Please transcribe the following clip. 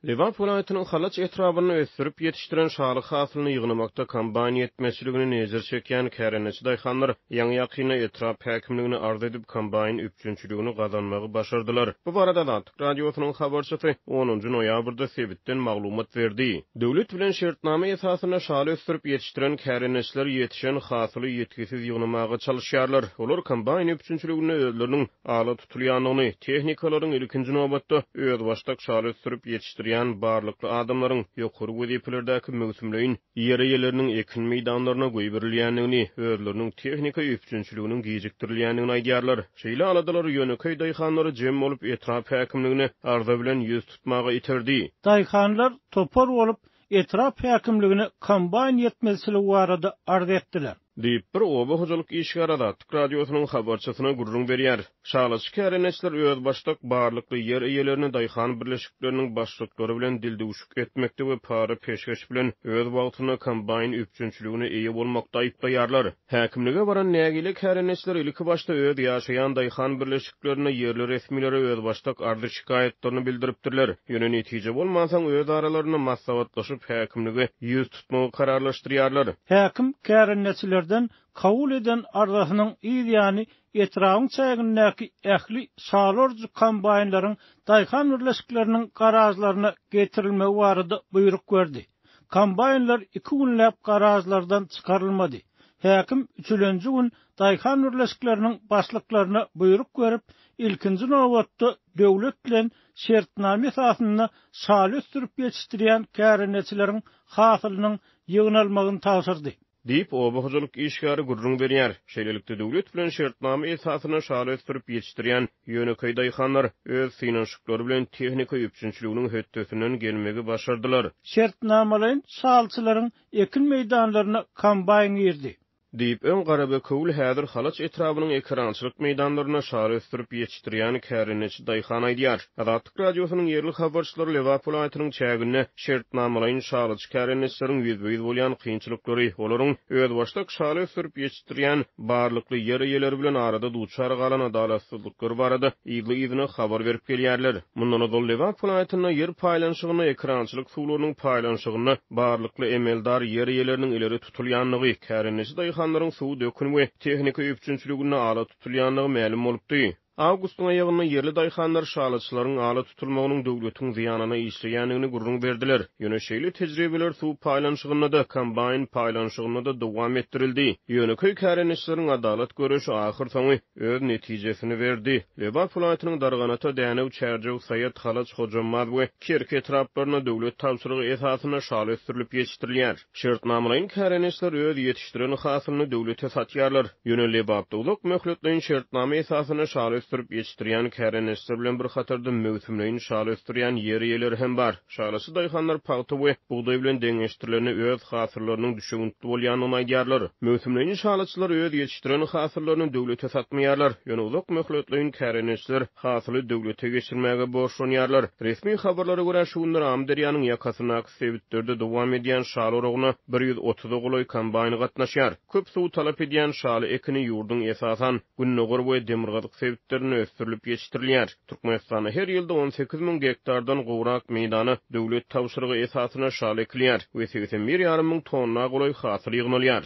Lebap welaýatynyň Halaç etrabynda ösdürip ýetişdiren şaly hasylyny ýygnamakda kombaýn ýetmezçiligini ejir çekýän kärendeçi daýhanlar ýaňy-ýakynda etrap häkimligine arz edip, kombaýn üpjünçiligini gazanmagy başardylar. Bu barada Azatlyk Radiosynyň habarçysy onunjy noýabrda sebitden maglumat berdi. Döwlet bilen şertnama esasynda şaly ösdürip ýetişdiren kärendeçiler ýetişen hasyly ýitgisiz ýygnamaga çalyşýarlar. Olar kombaýn üpjünçiliginde özleriniň ala tutulýandygyny, tehnikalaryň ilkinji nobatda özbaşdak şaly ösdürip ýetişdirýän barlykly adamlaryň, ýokary wezipelerdäki möwsümleýin ýer eýeleriniň ekin meýdanlaryna goýberilýändigini, özleriniň tehnika üpjünçiliginiň gijikdirilýändigini aýdýarlar. Şeýle aladalar ýönekeý daýhanlary jem bolup etrap häkimligine arza bilen ýüz tutmaga iterdi. Daýhanlar topar bolup etrap häkimligine kombaýn ýetmezçiligi barada arz etdiler. Diýip, bir oba hojalyk işgäri Azatlyk Radiosynyň habarçysyna gürrüň berýär. Şalaçy kärendeçiler özbaşdak barlykly ýer eýelerini daýhan birleşikleriniň başlyklary bilen dildüwşük etmekde we para-peşgeş bilen öz wagtynda kombaýn üpjünçiligine eýe bolmakda aýyplaýarlar. Häkimlige baran nägile kärendeçiler ilkibaşda öz ýaşaýan daýhan birleşiklerinde ýerli resmilere özbaşdak arzy-şikaýatlaryny bildiripdirler. Ýöne netije bolmansoň, öz aralarynda maslahatlaşyp, häkimlige ýüz tutmagy kararlaşdyrýarlar. Häkim kärendeçilerden kabul eden arzasynyň yz ýany etrabyň çägindäki ähli şalorjy kombaýnlaryň daýhan birleşikleriniň garažlaryna getirilmegi barada buýruk berdi. Kombaýnlar iki günläp garažlardan çykarylmady. Häkim üçülenji gün daýhan birleşikleriniň başlyklaryna buýruk berip, ilkinji nobatda döwlet bilen şertnama esasynda şaly ösdürip ýetişdirýän kärendeçileriň hasylynyň ýygnalmagyny tabşyrdy. Diýip, oba hojalyk işgäri gürrüň berýär. Şeýlelikde, döwlet bilen şertnama esasynda şaly ösdürip ýetişdirýän ýönekeý daýhanlar öz synanyşyklary bilen tehnika üpjünçiliginiň hötdesinden gelmegi başardylar. Şertnamalaýyn şalyçylaryň ekin meýdanlaryna kombaýn girdi. Diýip, öň Garabekewül, häzir Halaç etrabynyň ekerançylyk meýdanlarynda şaly ösdürip ýetişdirýän kärendeçi daýhan aýdýar. Azatlyk Radiosynyň ýerli habarçylary Lebap welaýatynyň çäginde şertnamalaýyn şalyçy kärendeçileriň ýüzbe-ýüz bolýan kynçylyklary, olaryň özbaşdak şaly ösdürip ýetişdirýän barlykly ýer eýeleri bilen arada duçar galan adalatsyzlyklary barada yzly-yzyna habar berip gelýärler. Mundan ozal Lebap welaýatynda ýer paýlanyşygynda ekerançylyk suwlarynyň paýlanyşygynda barlykly emeldar ýer eýeleriniň ileri tutulýandygy, kärendeçi daýhanlaryň suw, dökün we tehnika üpjünçiliginde ala tutulýandygy mälim bolupdy. Awgustyň aýagynda ýerli daýhanlar şalyçylaryň ala tutulmagynyň döwletiň zyýanyna işleýändigini gürrüň berdiler. Ýöne şeýle tejribeler suw paýlanyşygynda-da, kombaýn paýlanyşygynda-da dowam etdirildi. Ýönekeý kärendeçileriň adalat göreşi ahyrsoňy öz netijesini berdi. Lebap welaýatynyň Darganata, Dänew, Çärjew, Saýat, Halaç, Hojambaz we Kerki etraplarynda döwlet tabşyrygy esasynda şaly ösdürilip ýetişdirilýär. Şertnamalaýyn kärendeçiler öz ýetişdiren hasylyny döwlete satýarlar. Ýöne Lebapda uzak möhletleýin şertnama esasynda şaly ösdürip ýetişdirýän kärendeçiler bilen bir hatarda möwsümleýin şaly ösdürýän ýer eýeleri hem bar. Şalyçy daýhanlar pagta we bugdaý bilen deňeşdirilende öz hasyllarynyň düşewüntli bolýandygyny aýdýarlar. Möwsümleýin şalyçylar öz ýetişdiren hasyllaryny döwlete satmaýarlar. Ýöne uzak möhletleýin kärendeçiler hasyly döwlete geçirmäge borçlanýarlar. Resmi habarlara görä, şu günler Amyderýanyň ýakasyndaky Sebitlerde dowam edýän şaly oragyna bir ýüz otuza golaý kombaýn gatnaşýar. Köp suw talap edýän şaly ekini ýurduň esasan, gündogar we demirgazyk sebitlerinde ösdürilip ýetişdirilýär. Türkmenistanda her ýylda 18 müň gektardan gowrak meýdana döwlet tabşyrygy esasynda şaly ekilýär we 81 ýarym müň tonna golaý hasyl ýygnalýar.